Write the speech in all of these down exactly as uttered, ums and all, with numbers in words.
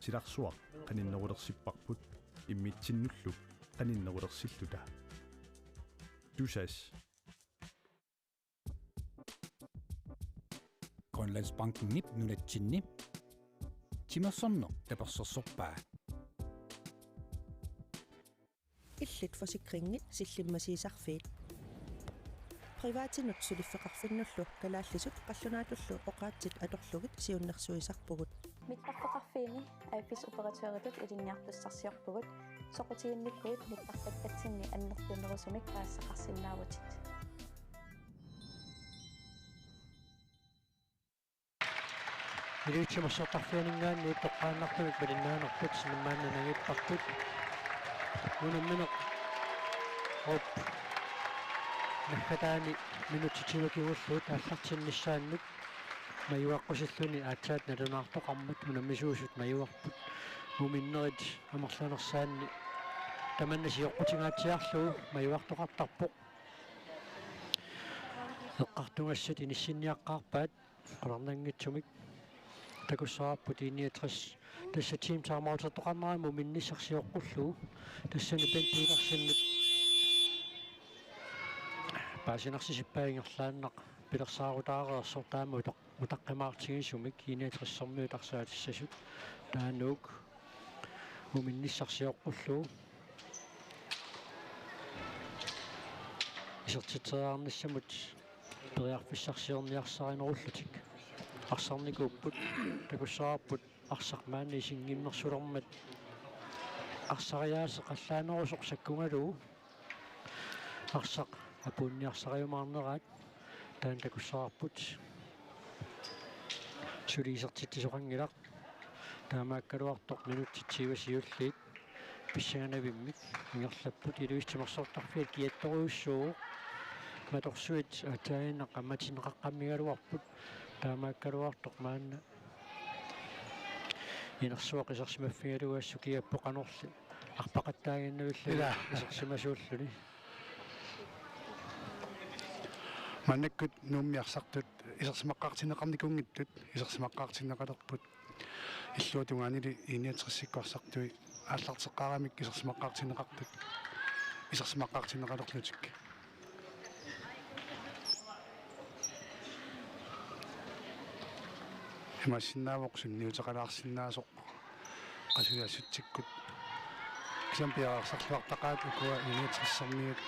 silarsuaq qaninnerulersipparput immitsinnullu qaninnerulersilluta. Tusass. Grønlandsbankenip nunatsinni timersorneq tapersersorpaa. Illit forsikringit sillimmasiisarfiit. Privatinut suliffeqarfinnullu kalaallisut qallunaatullu oqaatsit atorlugit siunnersuisarpugut. Mittarfeqarfiini A F S-operatøritut ilinniartussarsiorpugut, soqutiginnikkuit mittartakkatsinni annertunerusumik paasisaqarsinnaavutit. Inuit Timersortarfianinngaanniit toqqaannartumik malinnaanerput sinnermaanna nangiipparput. Unammineq op naggataani minutsit tyve kingulliit aallartinnissaannut majuaqqusilluni aatsaat nalunaartoqarmat unammisuusut majuarput. Muminnerit amerlanersaanni tamanna sioqqutingaatsiarlugu majuartoqartarpoq. Eqqartugassat inissinniaqqaarpaat qularnanngitsumik. Takussavarput I niogtres. Tassa team timeoutertoqarnera muminnissaq sioqqullugu. Tassani Bent Petersenip paasinarsisippai ingerlaannaq pilersaarutaareersoq taama utaq-, utaqqimaartigisumik I niogtres-ermiut arsaatissasut. Taanna uku muminnissaq sioqqullugu. Isertitseriarnissamut periarfissarsiorniarsarinerullutik arsarnikuupput. Takussavarput arsaq maani isinngimmersulermat arsariaaseq allaanerusoq sakkugalugu arsaq apuunniarsariumaarneraat. Taanna takussavarput suli isertitsisoqanngilaq. Taamaakkaluartoq minutsit tyve siulliit pissanganarnermik ingerlapput. Inuit Timersortarfiat kiattorujussuuvoq. Matorsuit aatsaannguaq ammatinneqaqqammigaluarput. Taamaakkaluartoq maanna inersuaq isersimaffigalugu assut kiappoq qanorli arpaqattaaginnavilluni. Ilaa. Isersimasuulluni. Maannakkut Nuummi arsartut isersimaqqaartinneqarnikuunngitsut isersimaqqaartinneqalerput. Illuatungaa I niogtresikkut arsartui aallarteqqaaramik isersimaqqaartinneqartut isersimaqqaartinneqalerlutik. Imaassinnaavoq sunniuteqalaarsinnaasoq qasujaassutsikkut. Kisianni piareersarluartaqaat ukua I niogtres-ermiut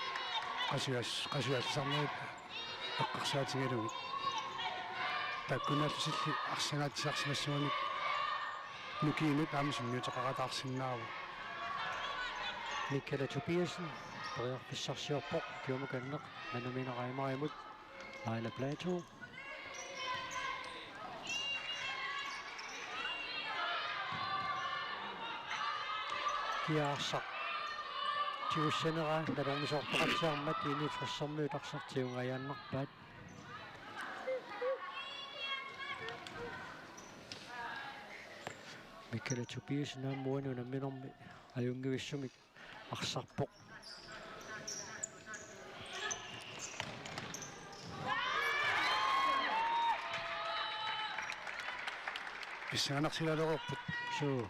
qasujaas-, qasujaassutsisarnerit eqqarsaatigalugit. Taakkunaallutilli arsangaatsiarsimassuunik nukiinut aamma sunniuteqaqataarsinnaavoq. Michaela Tobiassen periarfissarsiorpoq, kiumukanneq, Manamina Reimerimut, Laila Platou. Kia arsaq tigussaneraa nalornisoortoqatsiarmat I niogtres-ermiut arsaq tigungaajaannarpaat. Michaela Tobiassen aamma uani unamminermi ajunngivissumik arsarpoq. Pissanganarsilaalereerput. Suu.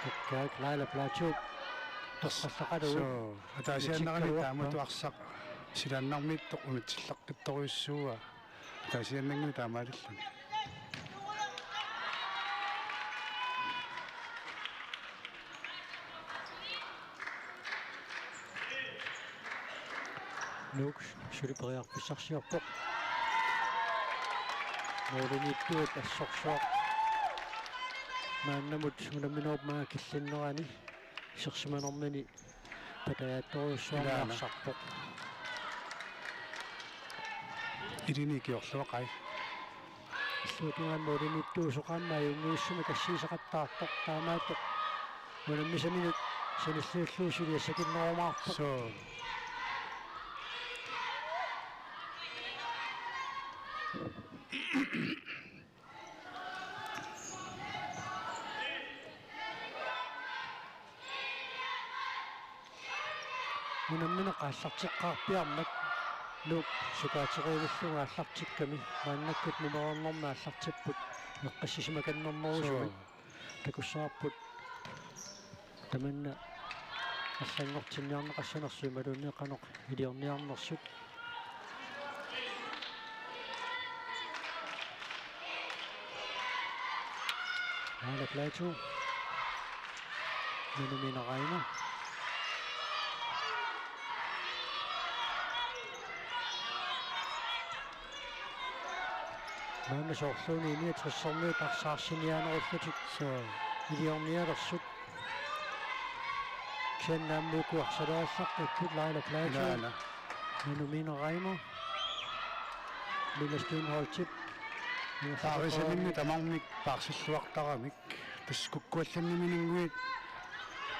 Ikkaak Laila Platou. Toqqallaqalugu. Suu, ataasiaannarani. Itikkaluarpaa. Taamatut arsaq silaannarmiittoq unitsilluaqqittorujussuuaa. Ataasiaannanngilaq taamaalilluni. Nuuk suli periarfissarsiorpoq. Målimiittuat assorsuaq maannamut unamminerup maanga killinnerani isersimanermini patajaattorujussuarnik. Ilaana. Arsarpoq. Ilini ikiorluaqai. Illuatungaani målimiittuusoq aamma ajunngivissumik assigiseqattaartoq, taamaattoq unammisaminut sanilliullugu suliassakinnerumaarpoq. Suu. Unammineq aallarteqqaarpiarmat Nuuk sukaateriivillunga aallartikkami maannakkut mumereernermi aallartipput eqqissisimakannernerusumik. Takussavarput tamanna allanngortinniarneqassanersut imaluunniit qanoq iliorniarnersut. Aana Plato. Nanu Miina Reimer. Maanna soorluuna I-niogtressermiut arsaq arsiniaanerullutik. Soo. Iliornialersut. Kisianni aamma uku arsalaarlaqqipput Laila Plato. Ilaana. Nanu Miina Reimer. Mille Steenholdtip. Taarisaminni tamarmik paarsilluartaramik. Tassa kukkuallanniminninnguit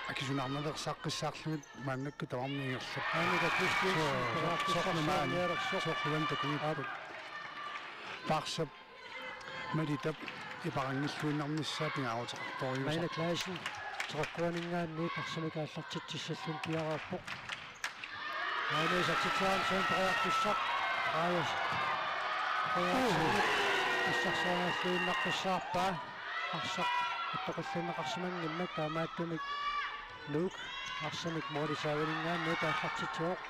akisunaarnalersaaqqissaarlugit maannakkut tamarmik ingerlappaat. Annika Kristiansen, soo, soo, soorlu maani, periarfissarsiornialersoq. Soorlu maani takuippoq. Aap. Paarsap Malitap iparanngilluinnarnissaa pingaaruteqartorujuusarpoq. Maina Clausen, toqoraninngaanniit arsamik aallartitsissalluni piareerpoq. Aana isertitseriarluni periarfissaq. Aajus. Periarfissaq. Issarsiorluinnaqqissaarpaa. Arsaq attoqqilluinneqarsimanngimmat taamaattumik Nuuk arsamik moorisaavininngaanniit aallartitsivoq.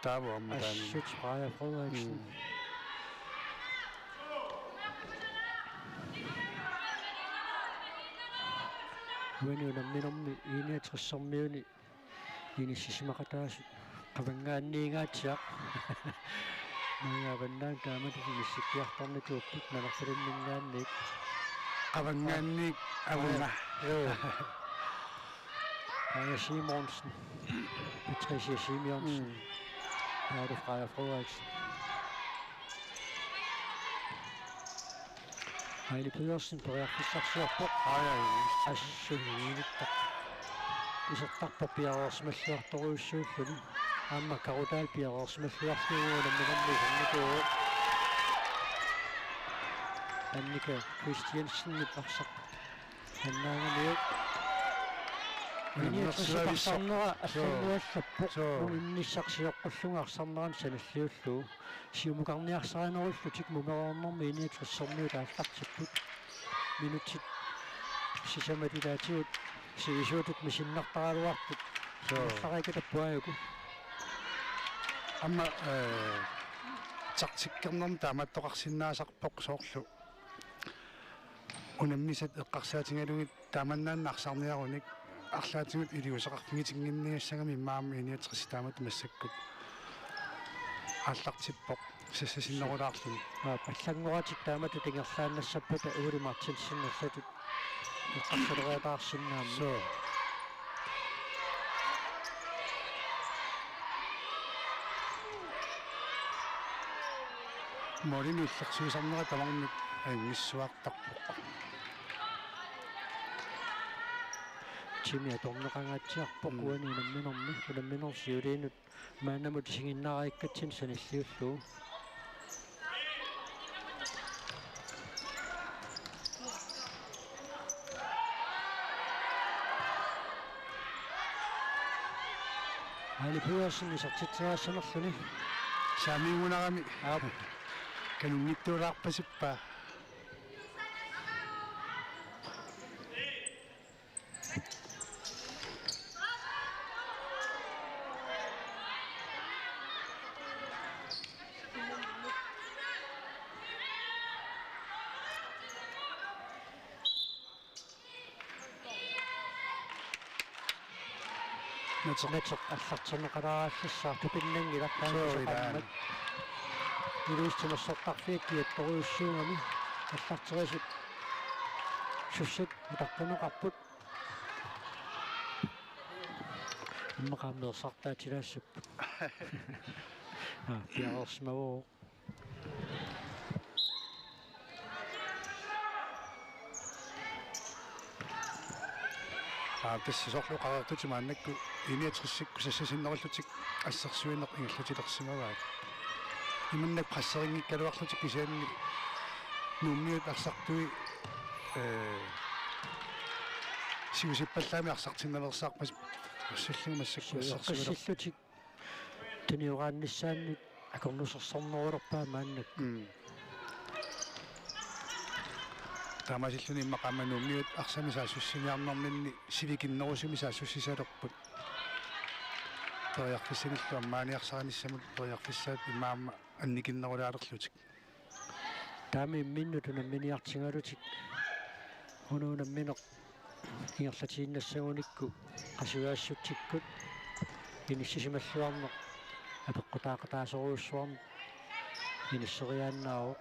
Taava aamma taanna. Assut Freja Frederiksen. Mm. Uani unamminermi I-niogtressermiuni inissisimaqataasut qavanngaanniingaatsiaq. Maanga Avannaani taamatut inissikkiartornikuupput Nanortalimminngaanniit. Qavanngaanniit avunga. Joo. Aja Simonsen. Patricia Simonsen. Mm. Taava Freja Frederiksen. Aili Pedersen periarfissarsiorpoq. Aja, aja. Assut iilittaq. Isertarpoq piareersimalluartorujussuulluni. Aamma Karutaal piareersimalluarlugu unamminermi isernikuuvoq. Annika Christiansenip arsaq. Annaagamiuk. Unamminersimavissoq. I-niogtressermiut arsarnera, soo, allanngorallappoq. Soo. Unamminersimavissiorlugu arsarnerani sanilliullugu. Siumukarniarsarinerullutik mumereernermi I-niogtressermiut aallartipput. Minutsit sisamat ilaatigut sivisuutut misinnartaraluartut. Soo. Amerlaqikatappuajuku. Aamma, eh, taktikkernermi taamaattoqarsinnaasarpoq soorlu. Unammisat eqqarsaatigalugit taamannaannaq arsarniarunik arlaatigut iliuuseqarfigitinnginniassagami immaqa aamma I-niogtres taamatut massakkut aallartippoq sassasinnerulaarluni. Aap, allanngoratik taamatut ingerlaannassappata Ole Martinsen allatut eqqarsaleriataarsinnaammat. Soo. Målimi illersuisarnera tamarmik angissuartarpoq. Timi atorneqangaatsiarpoq. Mm. Uani unamminermi, unamminermi siuliinut maannamut isiginnaarikkatsinnut sanilliullugu. Aili Pedersen isertitseriarsimanerluni. Saamiugunarami. Aap. Kanunngitsuulaarpasippaa. Nateq. Nateq allartinneqalaarallassaaq, tupinnanngilaq. Soo, taanna ilaana. Iluussutut timersortarfiit kiattorujussuugami allarterisut sussat utaqqineqarput. Immaqa aamma ersartaatilaassapput. Aa, piareersimavoq. Aa, tassa soorlu oqareertutit maannakkut I-niogtresikkut sassasinnerullutik assersuineq ingerlatilersimavaat. Imannak presserinngikkaluarlutik kisianni Nuummiut arsartui, ee, Siusippallaamik arsartinnaveersaarpasi. Assullugu massakkut arsarsimalerpoq. Eqqissillutik tunioraannissaannut akornusersornerulerpaa maannakkut. Mm. Taamaasilluni immaqa aamma Nuummiut arsamik saassussiniarnerminni sivikinnerusumik saassussisalerput. Periarfissanillu ammaaniarsarinissamut periarfissaat immaqa aamma annikinnerulaalerlutik. Taama imminnut unamminiartigalutik. Una unammineq ingerlatiinnassagunikku qasujaassutsikkut inissisimalluarneq apeqqutaaqataasorujussuarmik inisseriaannaavoq.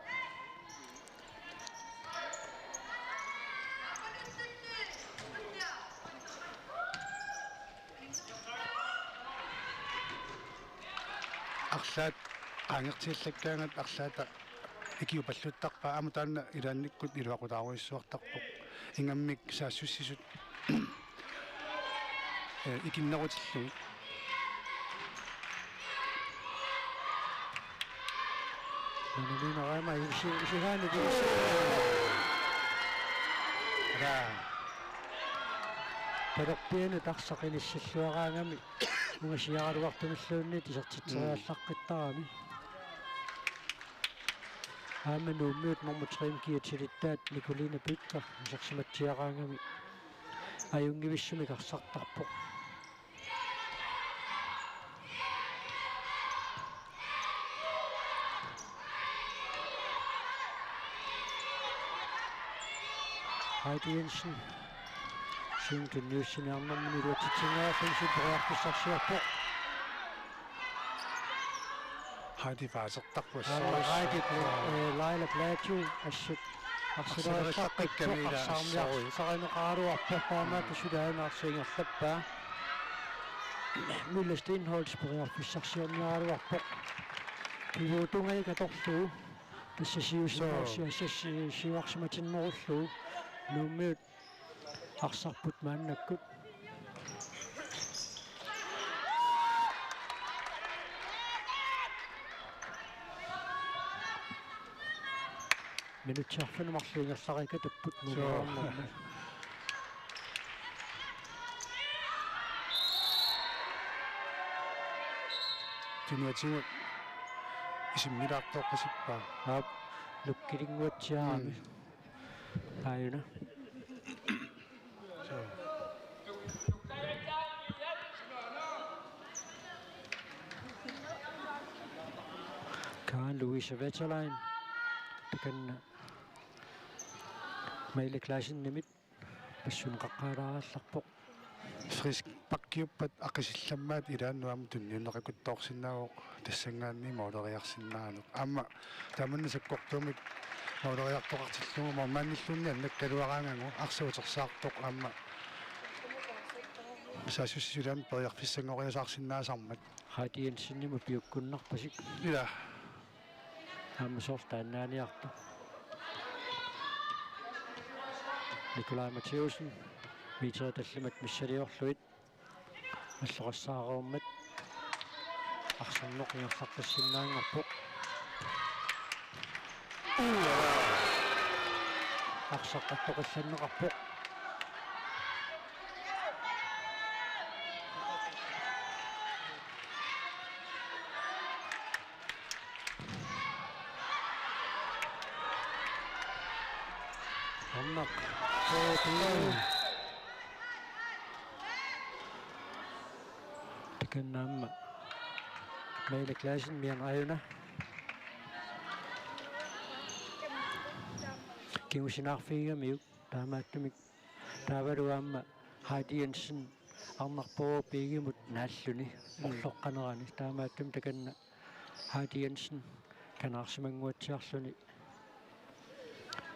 Arlaat qaangertiallakkaangat arlaata ikiupalluttarpaa aamma taanna ilaannikkut iluaqutaarujussuartarpoq. Ingammik saassussisut eh, ikinnerutillugit. Nanaminarama isi-, isigaani kisi. Raa. Talerpianut arsaq inissilluaraangami ungasiaraluartumilluunniit isertitseriallaqqittarami. Aamma Nuummiut normu tre-mik kiatilittaat Nicoline Bødker isersimatsiaraangami ajunngivissumik arsartarpoq. Heidi Jensen. Siumut tunniussiniarnermini iluatsitsinngajalluni periarfissarsiorpoq. Heidi Fasertarput. Aamma Heidi Pla-, eh, Laila Platou assut arsilerillaqqikkami ila arsaarniarsarineqaraluarpoq taamaattoq suli aana arsaq ingerlappaa. Mille Steenholdt periarfissarsiorniaraluarpoq. Pivotungajuk atorlugu. Tassa siusinnerusi-, sassi-, siuarsimatinnerullugu. Nuummiut arsarput maannakkut. Minutsit arfineq-marluk ingerlariikkatsipput. Suu. Nuummiut. Tunuatigut isimmilaartoqqasippaa. Aap, nukkilinnguatsiarami. Mm. Aajuna. Suu. Karen Louise Wetterlein. Takanna Maile Claessenimit. Passuneq qaqqaalaarallarpoq. Frisparkiuppat Aqisillammaat ilaannut aamma tunniunneqakuttoorsinnaavoq tassanngaanniit måleriarsinnaaneq. Aamma taamanna sakkortuumik måleriartoqartillugu målmandilluunniit annakkaluaraangagu arsaq utersaartoq aamma saassussisut ilaanni periarfissanngoriasaarsinnaasarmat. Heidi Jensenimut piukkunnarpasik. Ila. Aamma soorlu taannaaniartoq. Nikolaj Mathæussen, meterit tallimat missiliorlugit. Alloqassaareermat. Arsarneq ingerlaqqissinnaanngorpoq. Arsaq qattoqillanneqarpoq. Arnaq. Takanna aamma Maile Claessen miana aajuna. Kingusinaarfigigamiuk taamaattumik taavalu aamma Heidi Jensen arnarpoq piigimut naalluni orloqqanerani taamaattumik takanna Heidi Jensen kanaarsimannguatsiarluni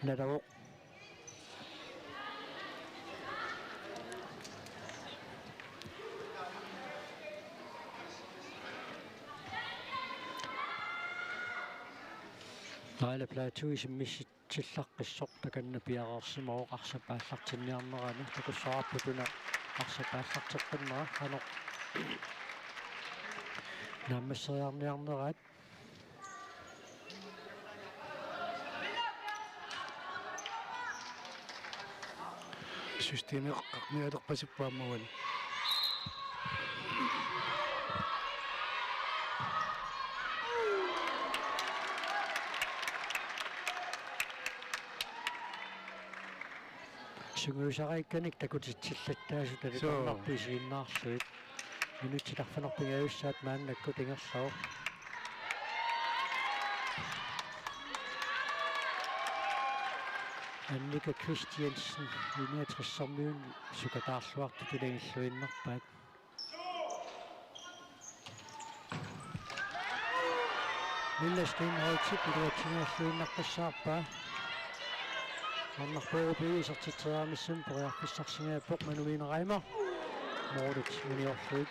nalavoq. Laila Platou isimmissi- tillaqqissoq takanna piareersimavoq arsap aallartinniarnerani takussavarput una arsap aallarteqqinnera qanoq naammasseriarniarneraat. systemeqarnialerpasippoq aamma uani. Sungiusariikkanik takutitsillattaasut Soo. Alutornarput isiginnaarlugit. Minutsit arfineq-pingajussaat maannakkut ingerlavoq. Annika Christiansen, I niogtres-ermiunut sukataarluartut ilagilluinnarpaat. Mille Steenholdtip iluatsingaarluinnartussaarpaa. Arnarpoorupiu isertitseriarnissamut periarfissarsingaappoq Manu Mine Reimer. Målit uniorlugit.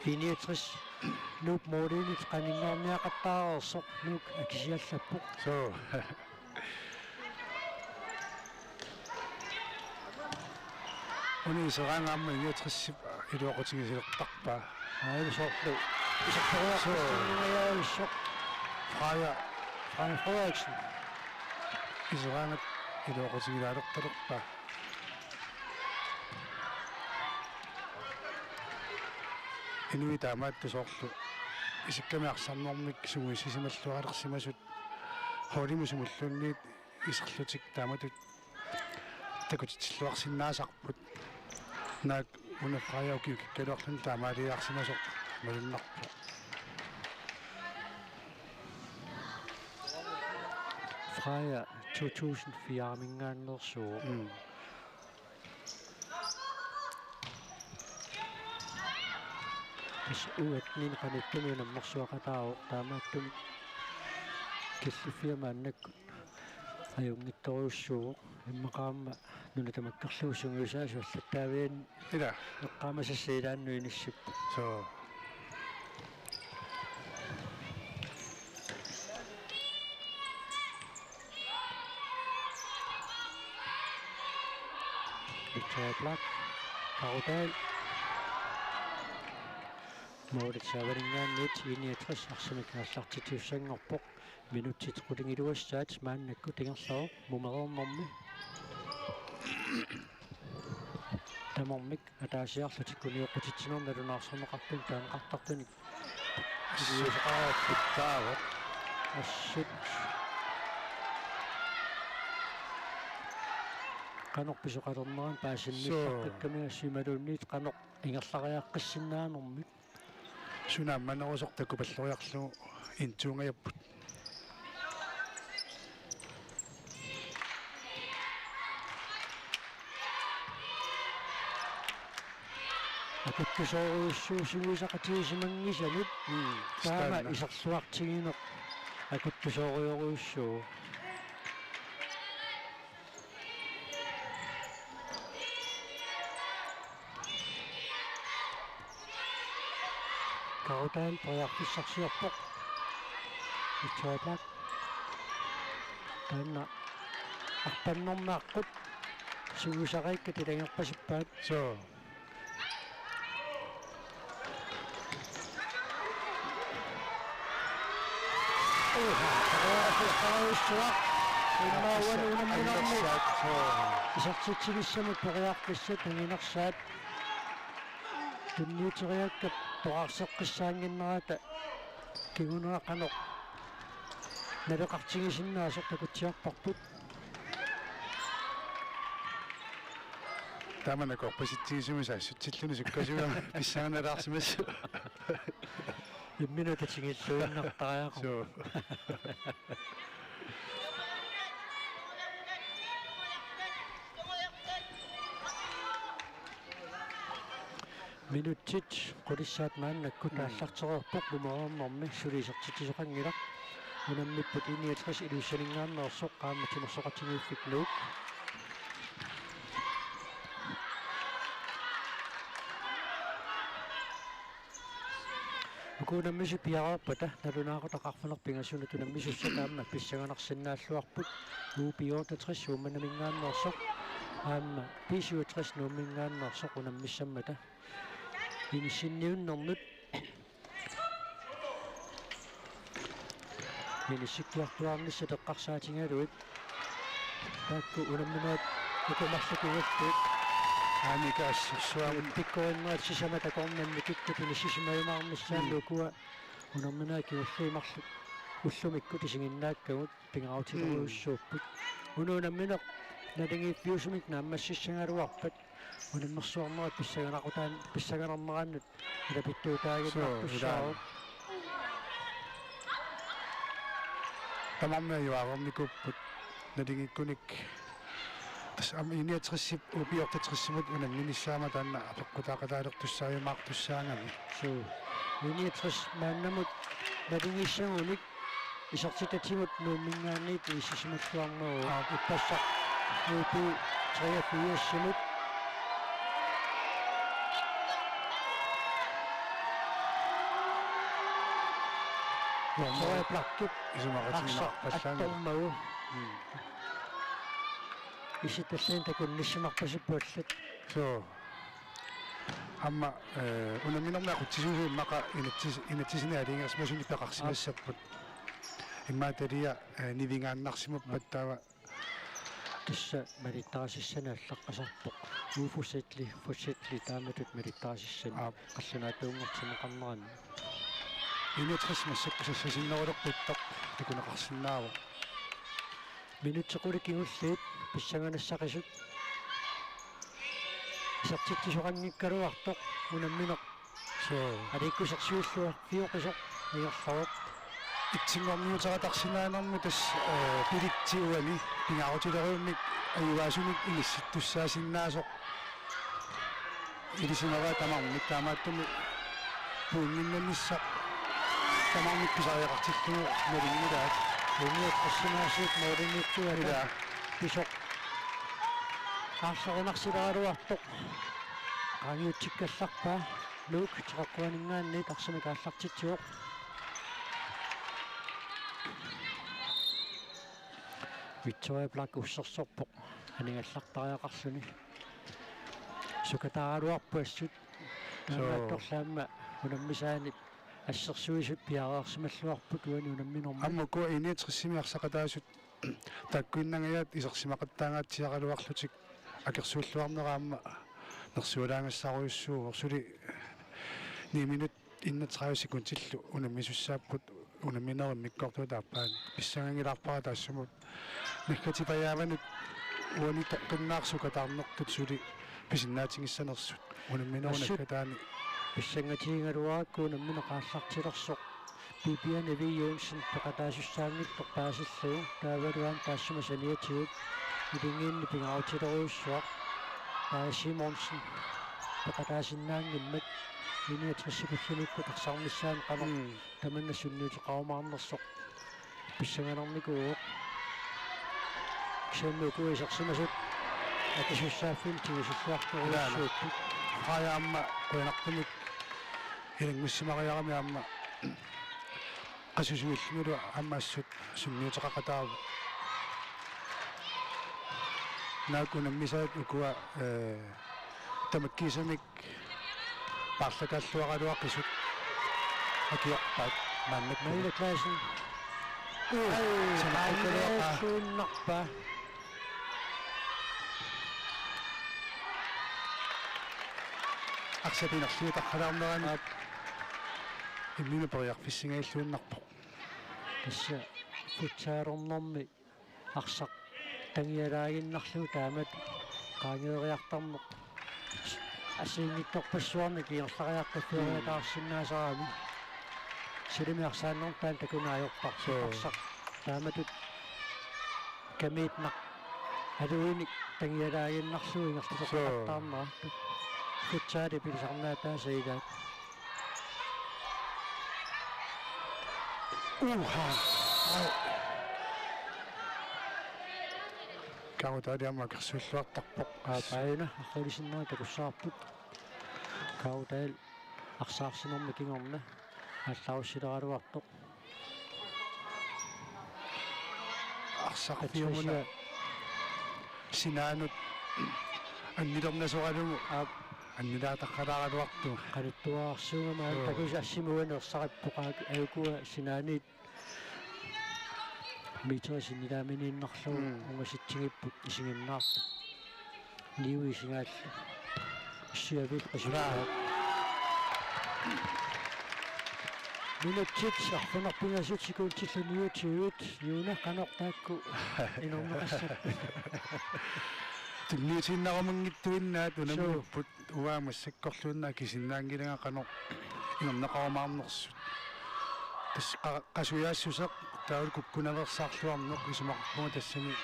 I niogtres Nuuk målinik qaninngorniaqattaareersoq, Nuuk akisiallappoq. Soo. Una Iseraangap aamma I niogtres-ip iluaqutigilertarpaa. Aajuna soorlu. Soo. Isertoruartussinnaajaavissoq. Freja. Freja Frederiksen. Iseraangap iluaqutigilaalertalerpaa. Inuit taamaattut soorlu isikkamik arsarnermik sungiussisimalluarsimasut holdimut sumulluunniit iserlutik taamatut takutitsilluarsinnaasarput. Naak una Freja ukiukikkaluarluni taamaaliarsimasoq malunnarpoq. Freja to tusind fire-minngaanneersuuvoq. Mm. Tassa U attenini qanittumi unammersuaqataavoq, taamaattumik killiffiat maannakkut ajunngitsorujussuuvoq, immaqa aamma nuna tamakkerlugu sungiusaasoq allattaavian Ila. Eqqaamasassat ilaannut inissipput. Soo. Victoria Black, Karo Dahl. Målit saavaninngaanniit I niogtres arsamik aallartitsisussanngorpoq. Minutsit qulingiluassaat maannakkut ingerlavoq mumereernermi. Tamarmik ataasiarlutik unioqqutitsinermi nalunaarsorneqartunik taaneqartartunik. Iliuuseqareerput taava. Assut. Qanoq pisoqalernerani paasinnissaqqikkamik assut imaluunniit qanoq ingerlariaqqissinnaanermik. Suna ammanerusoq takupalloriarlugu intuungajapput. Akuttusoorujussuuvoq sungiusaqatigisimanngisanut. Mm, taama taanna. Iserluartigineq akuttusoorujorujussuuvoq. Karo Dahl periarfissarsiorpoq. Victoria Black. Taanna arpannermaaqqut sungiusariikkat ilagerpasippaat. Soo. Periarfissaq. Immaqa uani unamminermi. Periarfissaq. Isertitsinissamut periarfissaq anginersaat. Tunniuteriakkap toqqarseqqissaannginnerata kingunera qanoq naleqartigisinnaasoq takutsiarparput. Tamanna korpasitsigisumisaassutsilluni sukkasuumik pissanganalaarsimassaaq. Imminut atigilluinnartariaqarpoq. Suu. Minutsit qulissaat maannakkut Mm. aallartereerpoq mumereernermi, suli isertitsisoqanngilaq. Unammipput I niogtres Ilulissaninngaanneersoq aamma Timersoqatigiiffik Nuuk. Uku unammisut piareerpata nalunaaqutaq arfineq-pingasunut unammisussat aamma pissanganarsinnaalluarput. U B otteogtres Uummannaminngaanneersoq aamma B syvogtres Nuumminngaanneersoq unammissammata inissinniunnernut. Inissikkiartuaarnissat eqqarsaatigalugit. Taakku unamminerit uku marluk kingulliit. Aamma assersuarmut. Pikkorinnerat sisamat akornanni kikkut inissisimajumaarnissaanni. Mm. Ukua unamminerit kingulliit marluk ullumikkut isiginnaakkagut pingaarutilerujussuupput. Mm. Una unammineq naligiiffiusumik naammassissagaluarpat unammersuarnerat pissanganartaan-, pissanganarnerannut ilapittuutaaginnartussaavoq. Suu, ilaa. Tamarmik ajuaarnikuupput naligiikkunik. Tassa aamma I niogtresip U B otteogtresimut unamminissaat aamma taanna apeqqutaaqataalertussaajumaartussaagami. Suu. I niogtres maannamut naligiissagunik isertitatsigut Nuumminngaanniit inissisimalluarneruvoq. Aap. Ippassaq U B treogfirsimut. Joo, Victoria Blackip isumaqatigiinnarpallaanngilaq. Arsaq attormagu. Mm. Isittalliin takunnissinarpasippoq allat. Suu. Aamma, eh, unamminermi aqutsisuusut immaqa inatsis-, inatsisinik aalajangersimasunik peqarsimassapput. Immaqa talia, eh, nivingaannarsimappat taava. Tassa malittarisassani allaqqasarpoq. Ufusitli, fusitli taamatut malittarisassani. Aap. Qallunaatuunngortinneqarnerani. I niogtres massakkut sassasinnerulerputtoq takuneqarsinnaavoq. Minutsit qulit kingulliit pissanganassaaqisut. Isertitsisoqanngikkaluartoq unammineq. Suu. Aliikkusersuilluarfioqisoq ingerlavoq. Itsinngorniuteqatarsinnaanermut tassa, eh, billetsi uani pingaarutilerujummik ajugaasumik inissittussaasinnaasoq. Ilisimavaa tamarmik taamaattumik puinnginnanissaq tamarmik pisariaqartillugu nalunngilaat. Unioqqassimaasiit mooriniittuata. Ilaa. Pisoq. Aarlerinarsileraluartoq. Qaangiutsikkallarpaa. Luke Teqaqquaninngaanniit arsamik aallartitsivoq. Victoria Black ussersorpoq. Aningallartariaqarluni. Sukataaraluarput assut. Suu. Naammattorlaamma unammisaanni assersuisut piareersimalluarput uani unamminermi. Aamma ukua I niogtresimi arsaqataasut taakkuinnangajaat isersimaqattaangaatsiaraluarlutik akersuilluarnera aamma nersualaagassaarujussuuvoq suli ni minut enogtredive sekundillu unammisussaapput unamminerup immikkoortuata aappaani. Pissanganngilaarpara taassumut. Naggatipajaammanut uani toqqinnaarsukatarnertut suli pisinnaatigissanersut. Unamminerup assut naggataani. Pissangatigigaluarakku unammineq aallartilersoq. Bibiane V. Johnsen peqataasussaanngitsoq paasillugu. Taavalu aamma taassuma saniatigut. Ilingiinni pingaarutilerujussuaq. Aaja Simonsen. Peqataasinnaanngimmat. I niogtres sikullumikkut arsarnissaanut qanoq. Mm. Tamanna sunniuteqarumaarnersoq pissanganarnikuuvoq. Kisianni ukua isersimasut akisussaaffimmik tigusilluartorujussuupput. Ilaa. Aaja aamma qujanartumik ilanngussimariarami aamma qasusuillunilu aamma assut sunniuteqaqataavoq. Naak unammisaat ukua, eh, tamakkiisumik paarlakaalluaraluaqisut akiorpaat maannakkut. Maila Clausen. Uu, ai, sanaqqukaluaqaa. Qaangiutsikkallarpaa. Arsap inerliutaralaarnerani. Aap. Imminut periarfissingajalluinnarpoq. Tassa futsalernermi arsaq tangialaaginnarlugu taamatut qaangeeriartarneq assigiinngitsorpassuarnik ingerlariaqqiffeeriataarsinnaasarami. Sulimi arsaannarnik taanna takuneq ajorpara. Suu. Arsaq taamatut kamiitnaq aluinik tangialaaginnarlugu ingerlateqattaarnera. Suu. Futsalip ilisarnaataasa ilaat. Uha. Kautaali aamma akersuilluartarpoq. Aap, aajuna aqqalisinnera takussavarput. Kautaali arsaarsinermi kingorna aallarussileraluartoq. Arsaq Patricia. Piumuna sinaanut annilernasoralugu. Aap. Annilaataqalaaraluartunga. Qanittuararsuugama. Joo. Takusi assimut uani ersarippoq aak ajukua sinaaniit. meterit sinnilaaminiinnarlugu Mm. ungasitsigipput isiginnaartut. Niui isigaallu. Siavil qisunaaraq. Minutsit arfineq-pingasut sekundillu niogtyve. June, qanoq taakku inerneqassappit? Tunniutiinnarumanngittuinnaat Suu. unammiupput. Uanga massakkorluinnaq akisinnaanngilanga qanoq inerneqarumaarnersut. Tassa qa-, qasujaassuseq taavalu kukkunaveersaarluarneq isumaqarpunga tassani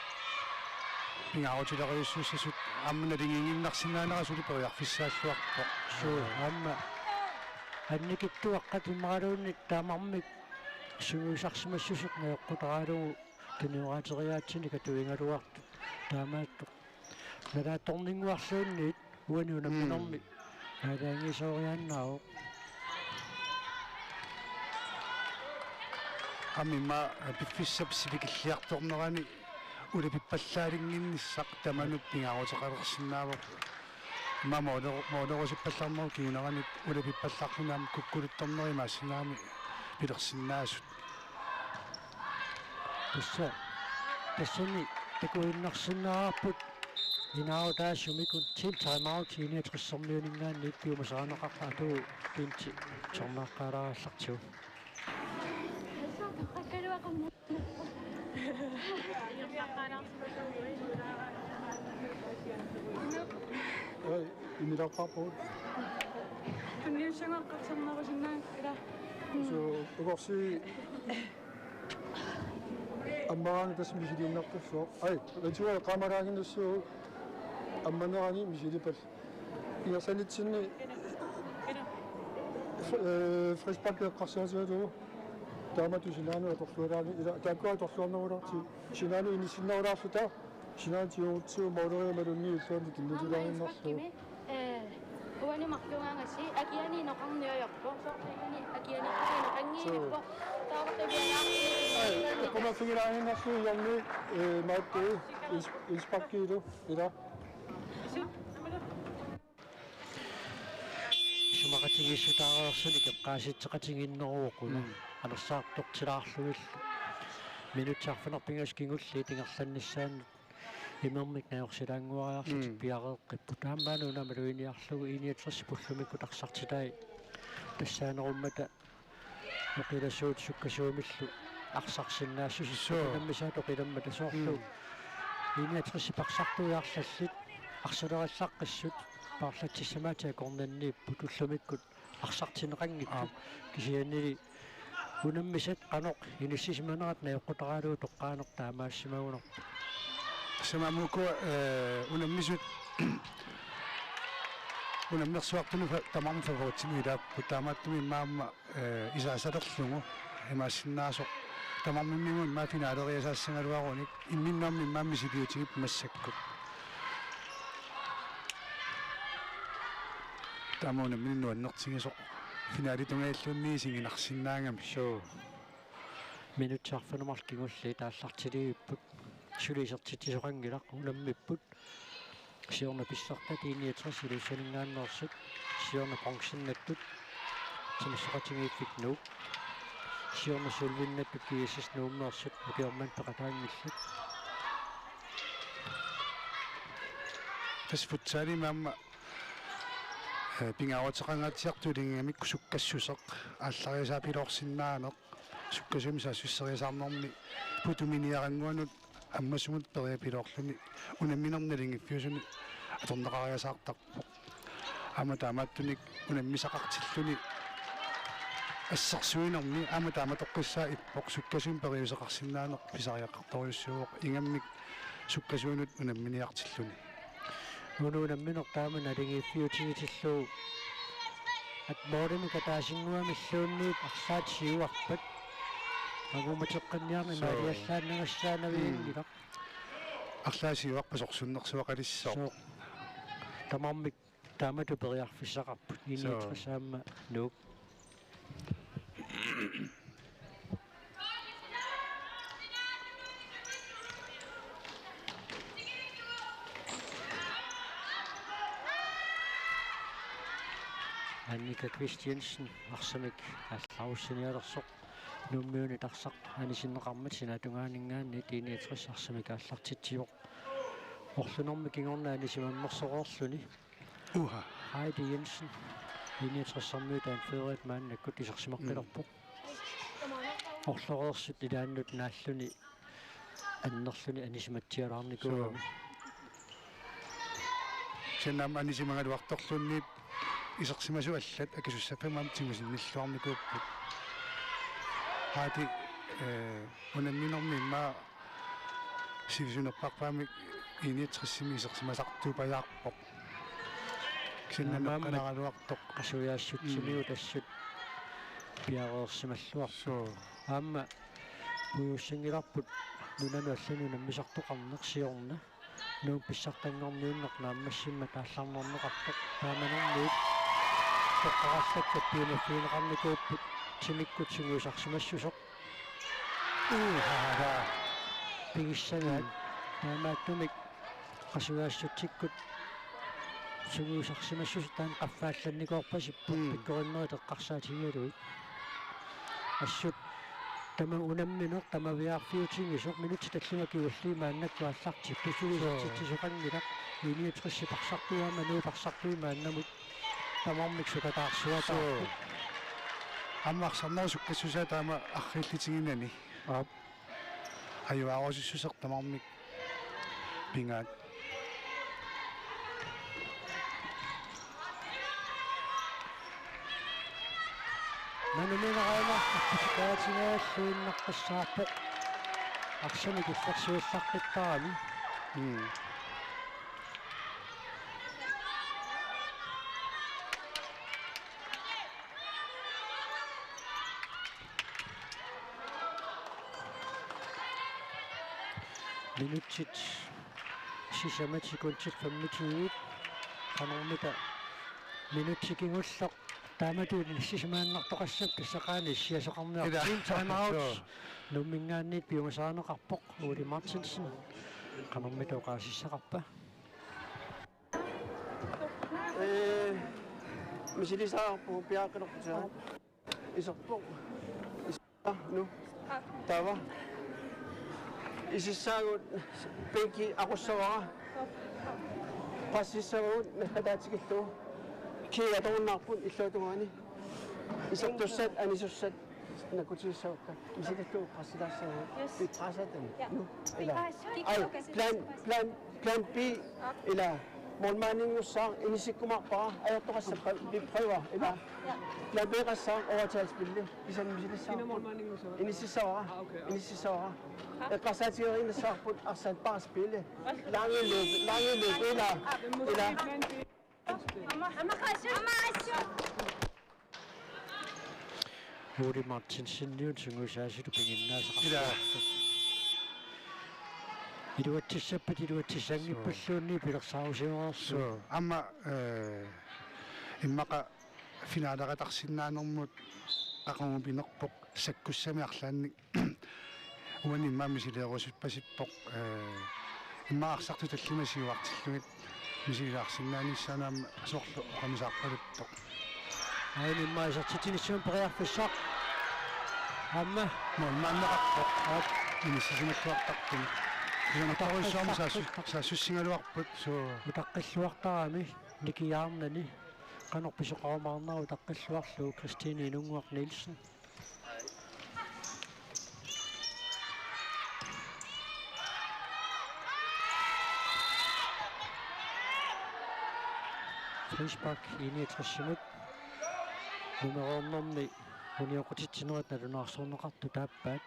pingaarutileriussuussasut aamma naligiinnarsinnaanera suli periarfissaalluarpoq. Suu, aamma annikitsuaqqat imaluunniit tamarmik sungiusarsimassuseq najoqqutaralugu tunioraateriaatsinik atuigaluartut taamaattoq. Nalaatsorninnguarluunniit uani unamminermi Mm. aalajangiisoriaannaavoq. Aamma piffissap sivikilliartornerani ulapippallaalinnginnissaq tamanut pingaaruteqalersinnaavoq. Immaqa moolero-, moolerusippallarnerup kingunerani ulapippallaarluni aamma kukkuluttorneri imaassinnaagami pilersinnaasut. Tassa, tassani takuinnarsinnaavarput inaarutaasumik until timeout I niogtressermiuninngaanniit piumasarineqartartoq Pinti sornaaqqaalaarallartigu. Oi, imilaappaarpugut. Tunniussanngortarsinnarusinnaa ila. Suu, ukorsi ammaraanni tassa misiliinnartussooq. Ai, ritual qaamalaaginnassuugut ammanerani misilipallit. Ingerlanitsinni, øh, frispark eqqarsaatigalugu. Taamatut sinaanut atorlualaarni, ila, taakkua atorluarnerulaartigit. Sinaanut inissinnarulaarluta, sinaanut tigugutsigu mooleriarluni illuanni tunniutilaaginnarlugu. Ee, uani marluugaangassi, akiani inoqarniarpoq, soorlu akiani inoqanngiinippoq, taava qivialaarpoq. Ai, eqqumaffigilaaginnarlugu iorni, ee, maattu, is-, isparkiilu, ila. Isumaqatigiissutaareersunik eqqaasitseqatigiinneruvoq una. Mm. Anersaartortilaarlugillu. Minutsit arfineq-pingasut kingulliit ingerlannissaannut imermik najorsilaannguariarlutik Mm. piareeqqipput. Taamaammat una maluginiarlugu I niogtresip ullumikkut arsartitai tassaanerummata oqilasuut sukkasuumillu arsarsinnaassuseq Suu. unammisaat oqilammata soorlu. Mm. I niogtresip arsartuiarlallit arsalerallaqqissut paarlatsissamaatsit akornanniipput ullumikkut arsartinneqanngitsut. Aap. Kisiannili unammisat qanoq inissisimanerat najoqqutaralugu toqqaaneq taamaassimagunarpoq. Tassami aamma uku, ee, unammisut unammersuartunut fa-, tamarmik favoritsimut ilaapput taamaattumik immaqa aamma, ee, isaasalerlugu imaassinnaasoq tamarmimmigut immaqa finaleriasaassagaluarunik imminnut aamma immaqa misiliutigipput massakkut. Taama unammineq nuannertigisoq finalitungaanilluunniit isiginarsinnaagami. Suu. Minutsit arfineq-marluk kingulliit aallartilivipput. Suli isertitsisoqanngilaq, unammipput. Siorna pissartat I niogtres Ilulissaninngaanneersut, siorna bronzinnattut timersoqatigiiffik Nuuk, siorna sølvinnattut G S S Nuummeersut ukioq manna peqataanngillat. Tassa futsalimi aamma, ee, pingaaruteqangaatsiartoq iligigamikku sukkassuseq aallariasaapiloorsinnaaneq, sukkasuumik saassusseriasaarnermi putuminiarannguanut ammasumut periapiloorluni unamminermi naligiiffiusuni atorneqariasaartarpoq. Aamma taamaattunik unammisaqartilluni assersuinermi aamma taamatoqqissaaq ippoq, sukkasuumik periuseqarsinnaaneq pisariaqartorujussuuvoq ingammik sukkasuunut unamminiartilluni. Una unammineq taama naligiiffiutigitillugu. At målimik ataasinnguamilluunniit arlaat siuarpat. Angumateqqinniarneq Suu. imaaliallaannangassaanavianngilaq. Mm. Arlaat siuarpat sorsunnersuaqalissaaq. Suu. Tamarmik taamatut periarfissaqarput. Suu. I niogtres aamma Nuuk. Annika Christiansen arsamik aallarussinialersoq. Nuummiuni tarsaq anisinneqarmat sinaatungaaninngaanniit I niogtres arsamik aallartitsivoq. Orlunermi kingorna anisimammersoreerluni. Uha. Heidi Jensen. I niogtres-imiut anførerit maannakkut isersimaqqilerpoq. Mm. Orloreersut ilaannut naalluni annerluni anisimatsialaarnikuugami. Suu. Kisianni aamma anisimagaluartorluunniit isersimasut allat akisussaaffimmik tigusinnilluarnikuupput. Heidi, eh, unamminermi immaqa sivisunerpaamik I niogtres-imi isersimasartuupajaarpoq. Kisianni aamma naqqanaraluartoq. Qasujaassutsimigut, mm, assut piareersimalluarpoq. Suu. Aamma puigussanngilarput nunanut allanut unammisartoqarneq siorna. Nuummi pissartanngorniunneq naammassimmat aallarnerneqartoq. Taamanermiit toqqarallakkat piumaffigineqarnikuupput timikkut sungiusarsimassuseq. Uha. Pigissagaat. Mm. Taamaattumik qasujaassutsikkut sungiusarsimassuseq taanna qaffaallannikoorpasipput, mm, pikkorinnerit eqqarsaatigalugit. Assut tamanna unammineq tamaviaarfiutigisoq, minutsit tallimat kingulliit maannakkut aallartipput, suu, suli isertitsisoqanngilaq. I niogtres-i tarsartui aamma nuup tarsartui maannamut tamarmik sukataarsuataarput. Suu. Aamma arsarnerup sukkassusaa taama arriillutiginani. Aap. Ajuaarusissuseq tamarmik pigaat. Manumineq aamma apputikaatigaluinnarpassaarpoq. Arsamik illersuillaqqittarami. Mm. Minutsit sisamat sekundit femogtyve. Qanormita minutsi kingulleq. Taamatut sisamaannartoqassapput, tassaqaani issiasoqarniartoq. Ila. Team time out. Joo. Nuumminngaanniit piumasarineqarpoq Ole Martinsen. Qanormita oqaasissaqarpa? Ee, misilisarpoq piareersimasoq. Iserpoq. Is-, nu. Taava. Isissaagut bænki aqussavara. Pressissavagut nakkataatikillugu. Kiga torunnaarput illuatungaani. Isertussat, anisussat. Nakkutigissavakka. Misilillugu pressilaassavagut. Yes. Piqaasaatam. Ja. Nu. Ila. Piqaas-, ai, piqaas-, plan, plan, plan B. Ila. Målmandinngussaaq inissikkumaarpara. Ajortoqassappat. Vi prøver. Ila. Ja. Plan B-qqassaaq overtalspilli. Kisianni misilissaaq. Kina målmandinngussaaq? Inississavara. Ah, okay. Inississavara. Eqqarsaatigeriinnassavarput arsaq bare spille. Lange løb, lange løb. Ila. Ila. Ole Martinsenilu sungiusaasutut piginnaasaqarluartoq. Ila. Iluatsissappat iluatsissanngippalluunniit pilersaarusioreersoq. Suu, aamma, eh, immaqa finaleqatarsinnaanermut aqagupinerpoq sakkussamik arlaannik. Uani immaqa misileerusuppasippoq, eh, immaqa arsartut tallimat siuartillugit misililaarsinnaanissaannut aamma soorlu oqaluusarpaluttoq. Aajuna immaqa isertitsinissamut periarfissaq. Aamma. Målmandeqarpoq. Aap. Inissisimalluartarput. Kisianni saasus-, saassussigaluarput, suu. Utaqqilluartarami nikiaarnani. Qanoq pisoqarumaarnera utaqqilluarlugu Christine Inunnguaq Nielsen. Frispark I niogtres-imut. Numeroornermi unioqqutitsinerit nalunaarsorneqartut aappaat.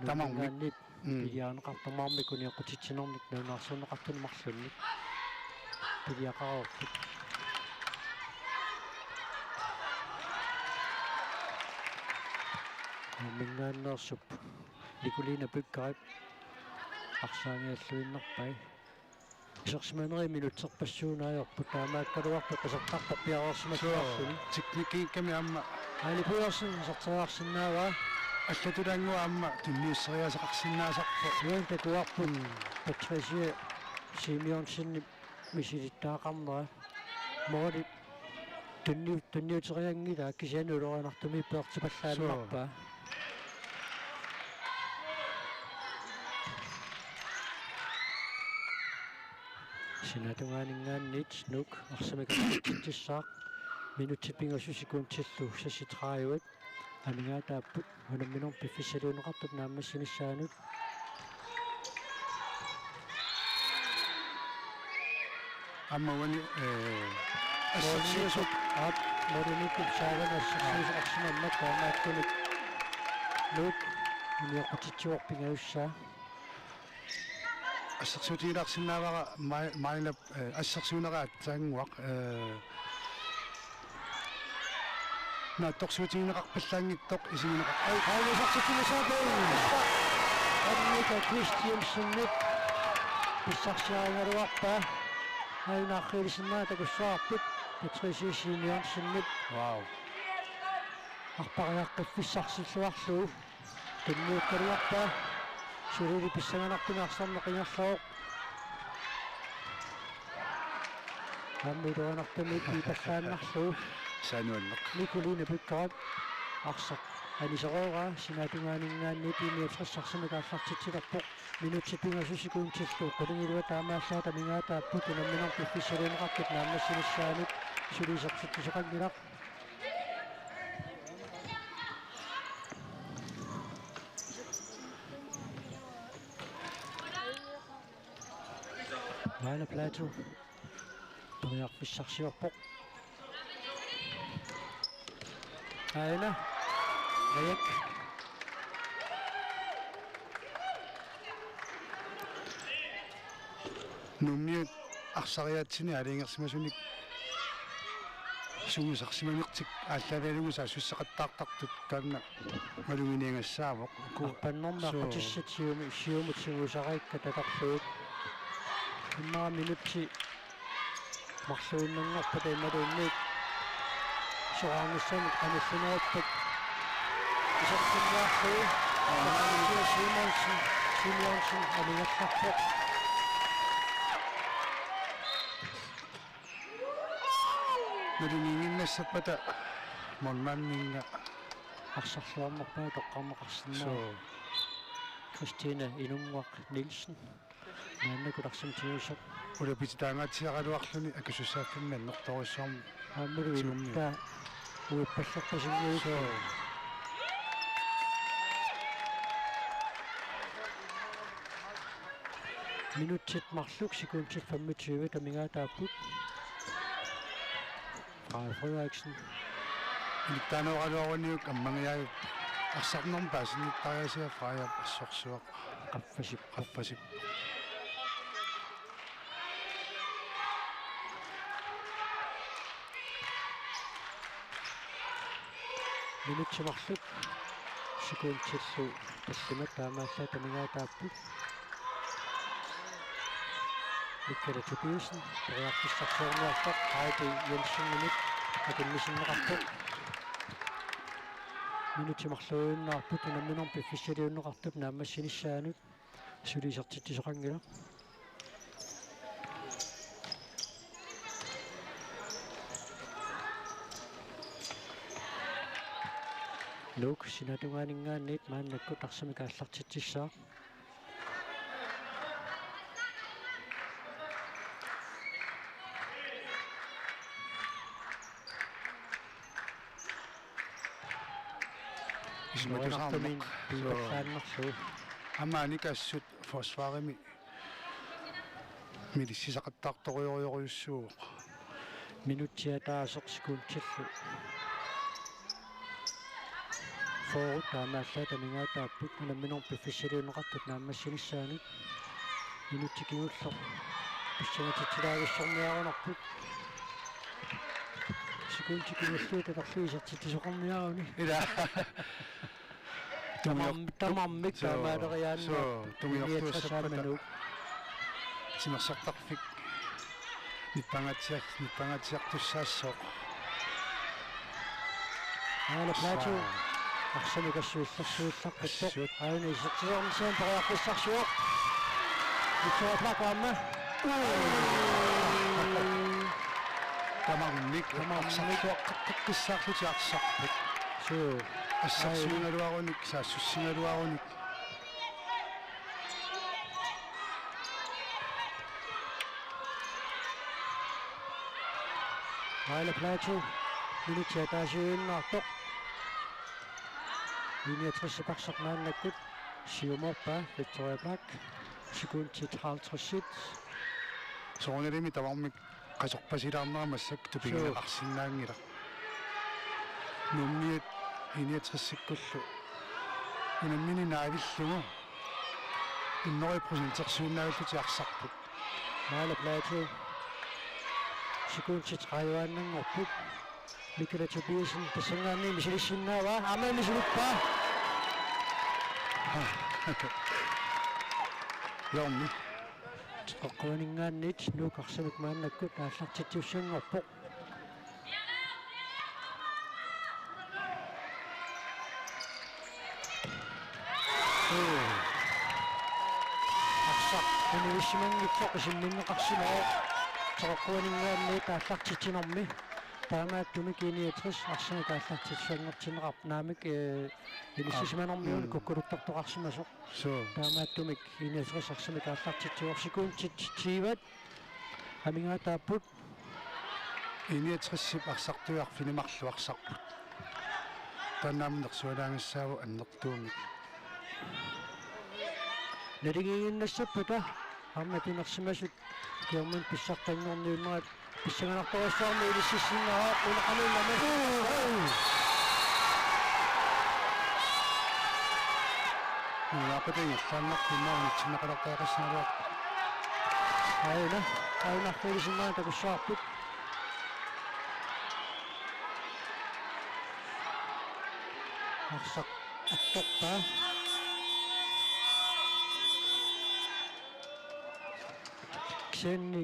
Tamarmik. Nuumminngaanniit Mm. Piliarineqartarmik unioqqutitsinermik nalunaarsorneqartunik marlunnik. Piliaqareerput. Nuumminngaanneersup Nicoline Byggaard arsaagialluinnarpai. Isersimanerit minutserpassuit ajorput, taamaakkaluartoq isertarpoq piareersimalluarluni. Teknikkikkami aamma. Aili Pedersen iserteriarsinnaavaa. Allatulannguaq aamma tunniusseriaaseqarsinnaasarpoq. Uani takuarput. Mm. Patricia Simeonsenip misilittagaqarnera. Måli tunniu-, tunniuterianngilaa kisianni ulorianartumiippoq peertipallaalerpaa. Suu. Sinaatungaaninngaanniit Nuuk arsamik aallartitsissaaq. Minutsit pingasut sekundillu seksogtredive. Amigaataapput unamminermi piffissaliunneqartup naammassinissaanut. Aamma uani, eh, assersuisoq. Aap, målimiittup saavanut assersuisoqarsimammat taamaattunik Nuuk unioqqutitsivoq pingajussaa. Assersuutigilaarsinnaavara mai-, mailap, eh, assersuunera aatsaannguaq, eh, naatsorsuutigineqarpallaanngitsoq isigineqar-, ai, ai, assersuutigineqarpallaanngitsoq. Annika Christiansenip pissarsiarigaluarpaa. Aina Achillesinnaa takussavarput Patricia Simeonsenip. Wow. Arpariaqqiffissarsilluarlugu. Tunniukkaluarpaa. Sulili pissanganartumik arsarneq ingerlavoq. Aamma iluanartumik iipallaannarlugu. Saanuanneq. Nikoline Bykkerip arsaq anisereeraa sinaatungaaninngaanniit B niogtres arsamik aallartitsilerpoq. Minutsit pingasut sekundillu qulingiluat taamaallaat amigaataapput unamminermi piffissaliunneqartup naammassinissaanut suli isertitsisoqanngilaq. Maana Plato periarfissarsiorpoq. Aina Rik. Nuummiut arsariaatsini aalajangersimasunik sungiusarsimanertik aallaavigalugu saassussaqattaartartut taanna maluginiagassaavoq. Uku arpannermi suu, aqqutissat siumi-, siumut sungiusariikkat atorlugit. Immaqa minutsit marluinnanngorpata imaluunniit soraarnissamut qanillineruppat isertinniarlugu. Simonsen, Simonsen aningallarpoq. Nalunngiinnassappata målmandinnga arsarluarnerpaaq toqqarneqarsinnaavoq. Suu. Christine Inunguaq Nielsen. Maannakkut arsamik tigusoq. Ulapititaangaatsiaraluarluni akisussaaffimmi annertoorujussuarmik. Aammalu tigummik. Iluttaa uippallerpasinngilaq. Suu. Minutsit marluk sekundit femogtyve amigaataapput. Freja Frederiksen. Iluttaanooraluaruniuk ammangiaavip arsarnermi paasinnittariaasia Freja assorsuaq. Qaffasippoq. Qaffasippoq. Minutsit marluk sekundillu tallimat taamaallaat amigaataapput. Mikkela Tobiassen periarfissarsiorniarpoq Heidi Jensenimit akunnissinneqarpoq. Minutsit marluinnaapput unamminermi piffissaliunneqartup naammassinissaanut suli isertitsisoqanngilaq. Nuuk sinaatungaaninngaanniit maannakkut arsamik aallartitsissaaq. Isumatusaarneq. Nuannertumik piipallaannarlugu. Aamma Annika assut forsvarimi milissisaqattaartorujorujussuuvoq. Minutsit ataaseq sekundillu fyrre taamaallaat amigaataapput unamminermi piffissaliunneqartup naammassinissaanut. Minutsit kingulleq pissangatitsilaavissorniarunarput. Sekundit kingulliit atorlugit isertitsisoqarniaruni. Ila. Tamam-, tamarmik suu, taamaaleriaannaa. Suu, tungiortuussappata. Niogtres aamma Nuuk. Timersortarfik nippangaatsiar-, nippangaatsiartussaassooq. Aana Plato. Suu. Arsamik assuillersuillaqqippoq. Assut. Aana isertitsisoqarnissaanut periarfissarsivoq. Victoria Plato aamma. Tamarmik. Tamarmik. Arsartuaqqaqqissaarlutik arsarput. Suu. Assarsiugaluarunik, saassussigaluarunik. Vejle Plateau, minutsit ataasiinnartoq. I niogtres arsaq maannakkut siumoorpaa, Victoria Black. Sekundit halvtreds. Soorunalimi tamarmik qasorpasilaarnera massakkut tupigineqarsinnaanngilaq. Nuummiut I niogtresikkullu unammini naavillugu hundrede procentersuinnaavillutik arsarput. Vejle Plateau. Sekundit tredive-annanngorput. Michael Tobiassen tassanngaanniit misilissinnaavaa. Aamma misilippaa. Ilumut. Teqeqquaninngaanniit Nuuk arsamik maannakkut aallartitsissanngorpoq. Arsaq univissimanngitsoq isimminneqarsimavoq. Teqeqquaninngaanniit aallartitsinermi. Taamaattumik I niogtres arsamik aallartitsissanngortinneqarpoq, naamik, eh, inissisimanermiunut kukkuluttartoqarsimasoq. Suu. Taamaattumik I niogtres arsamik aallartitsivoq, sekundit tyve amigaataapput. I niogtresip arsartui arfineq-marluk arsarput. Taanna aamma nersualaagassaavoq annertuumik. Naligiinnassappata aamma timersimasut kingorna pissartanngorniunnerat pissanganartorujussuarmik ilississinnaavat, una qanoq ilama. Nunaapata illaannartumik unitsinneqalertariaqassagaluarpoq. Aana, aana, ilissinnaavat takussavarput. Arsaq attorpaa. Kisianni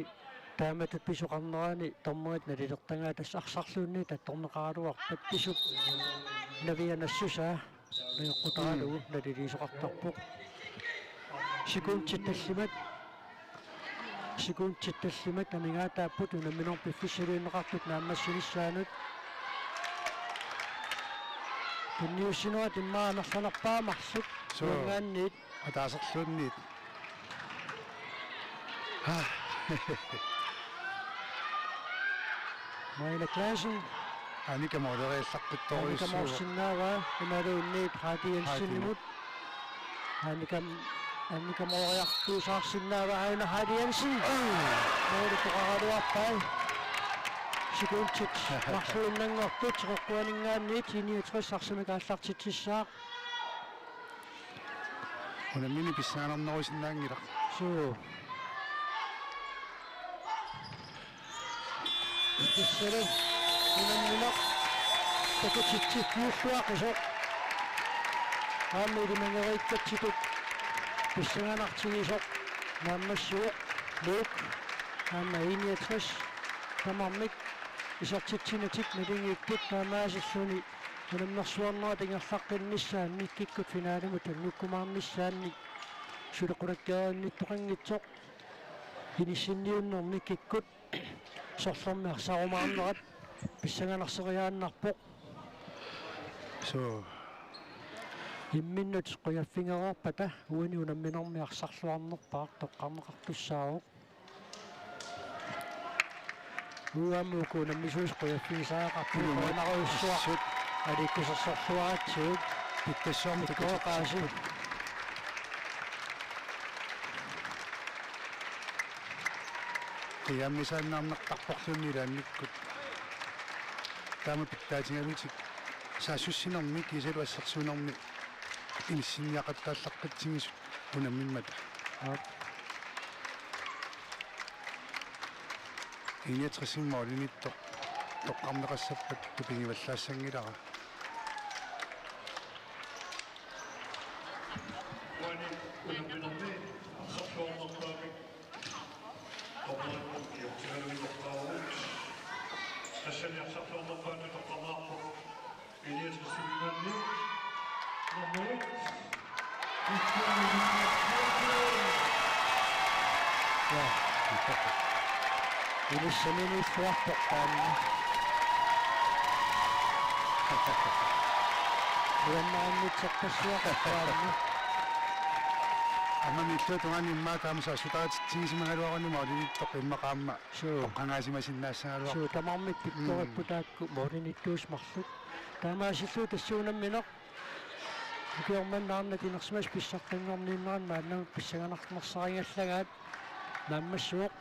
taamatut pisoqarnerani dommerit nalilertagaat tassa arsarluunniit attorneqaraluarpat, pisup navianassusaa najoqqutaralugu naliliisoqartarpoq. Sekundit tallimat, sekundit tallimat amigaataapput unamminermi piffissaliunneqartut naammassinissaanut. Tunniussinerat immaqa amerlanerpaat marluk. Suu. Uanngaanniit. Ataaserluunniit. Ah. Maila Clausen. Annika Mooriallaqqittorujussuuvoq. Annika Moorsinnaavaa imaluunniit Haati Jensenimut. Annika, Annika Mooriartuusaarsinnaavaa aana Haati Jensen. Mooritoqaraluarpaa. Sekundit marluinnanngortut teqeqquaninngaanniit I niogtres arsamik aallartitsissaaq. Unammini pissanganarnerusinnaanngilaq. Suu. Pissali unammineq takutitsiffiulluaqisoq. Aamma ilimaneriikkatsitut pissanganartigisoq naammassivoq Nuuk. Aamma I niogtres tamarmik isertitsinatik naligiipput, taamaasilluni unammersuarnerat ingerlaqqinnissaannik kikkut finalimut annikkumaarnissaannik suli qulakkeerinnittoqanngitsoq inissinniunnermi kikkut sorlermi arsarumaarnerat pissanganarseriaannarpoq. Suu. Imminnut qujaffigereerpata uani unamminermi arsarluarnerpaaq toqqarneqartussaavoq. Uagut uku unammisuusut qujaffigisariaqarput. Ilumut. Qujanarujussuaq. Assut. Aliikkusersorluaratsigu. Pittassuarmik takuteqqaasi. Qiammisaannarnartarporluunniit ilaannikkut. Taama pitsaatigamiuk saassussinermi kiisalu assersuinermi inissinniaqattaallaqqitsingisut unammimmata. Aap. I niogtresimut målimiittoq toqqarneqassappat tupigivallaassanngilara. Uani unamminermi arsarluarnerpaamik dommerit kiortigalugit toqqaavavut. Tassani arsarluarnerpaatut toqqarneqarpoq. Elias Sundmanni. Nummer et. Ja. Inissaminiilluarpoq taanna. Nuannarinngitsorpassuaqarpoq taanna. Aamma miittuutungaani immaqa aamma saassuteqartitsigisimagaluaruni målimiittoq immaqa aamma. Suu. Toqqagaasimasinnaagaluarpoq. Suu, tamarmik pikkorippu taakku målimiittuusut marluk. Taamaasillugu tassuuna nammineq ukioq manna arnat inersimasut pissartanngorniinneranni maannamut pissanganartunersaringallagaat naammassivoq.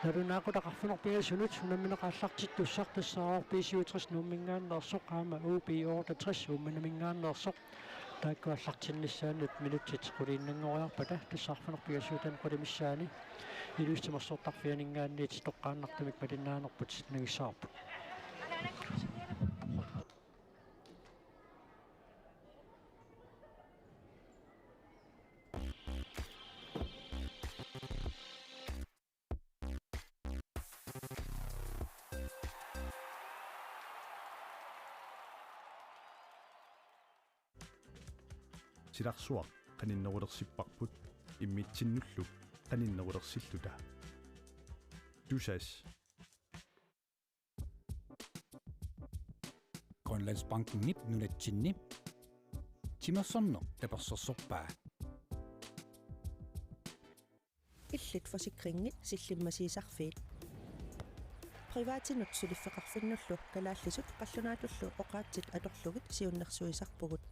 Nalunaaqutaq arfineq-pingasunut unammineq aallartittussaq tassaavoq B syvogtres Nuumminngaanneersoq aamma U B otteogtres Uummannaminngaanneersoq. Taakku aallartinnissaannut minutsit quliinnanngoriarpata tassa arfineq-pingasuutami qulit missaanni Ilulissat Timersortarfianinngaanniit toqqaannartumik malinnaanerput nangissavarput. Silarsuaq qaninnerulersipparput immitsinnullu qaninnerulersilluta. Tusass. Grønlandsbankenip nunatsinni timersorneq tapersersorpaa. Illit forsikringit sillimmasiisarfiit. Privatinut suliffeqarfinnullu kalaallisut qallunaatullu oqaatsit atorlugit siunnersuisarpugut.